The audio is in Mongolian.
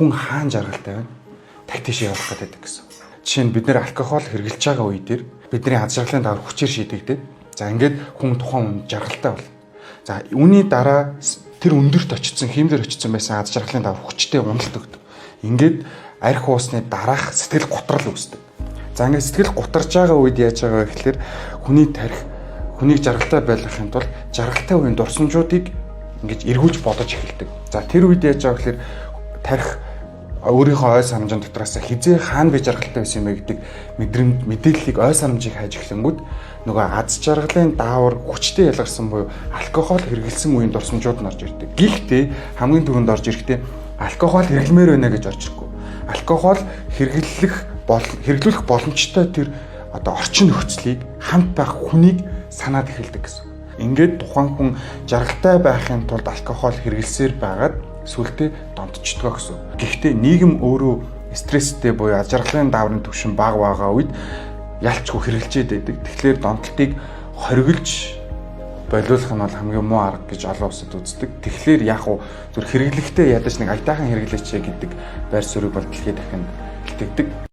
Хүн хаан жаргалтай байна? Тархи тийшээ явах гэдэг гэсэн. Жишээ нь бид нэр алкогол хэрэглэж байгаа үе дээр бидний аз жаргалын даавар хүчээр шийдэгдээд, за, ингээд хүн тухайн үнд жаргалтай болно. За, үүний дараа тэр өндөрт очсон, хиймлээр очсон байсан аз жаргалын даавар хүчтэй уналт өгдөг. Ингээд арх уусны дараах сэтгэл гутрал үүсдэг. За, ингээд сэтгэл гутарж байгаа үед яаж байгаа вэ гэхээр хүний тархи хүнийг жаргалтай байлгахын тулд жаргалтай үеийн дурсамжуудыг ингэж эргүүлж бодож эхэлдэг. За, тэр үед яаж байгаа гэхээр тархи өөрийнхөө ой санамжийн дотроос хизээ хаана би жаргалтай байсан юм бэ гэдэг мэдрэмж, мэдээллийг, ой санамжийг хайж эхлэнгүүд нөгөө аз жаргалын даавар хүчтэй ялгарсан буюу алкогол хэрэглэсэн үеийн дурсамжууд нь орж ирдэг. Гэхдээ хамгийн түрүүнд орж ирэхдээ алкогол хэрэглэмээр байна гэж орж ирэхгүй. Алкогол хэрэглэх бол хэрэглүүлэх боломжтой тэр одоо орчин нөхцөлийг, хамт байх хүнийг санаад эхэлдэг гэсэн. Ингээд тухайн хүн жаргалтай байхын тулд алкогол хэрэглэсээр байгаад сүултээ донтчдгоо гэсэн. Гэхдээ нийгэм өөрөө стресстэй буюу аз жаргалын дааврын түвшин бага байгаа үед ялчгүй хэрэглэжээд байдаг. Тэгэхээр донтолтыг хориглож болиулах нь бол хамгийн муу арга гэж олон улсад үздэг. Тэгэхээр яг уу зүр хэрэглэхдээ ядаж нэг аятайхан хэрэглээч гэдэг байр суурийг бол дэлхийд дахин илтгэдэг.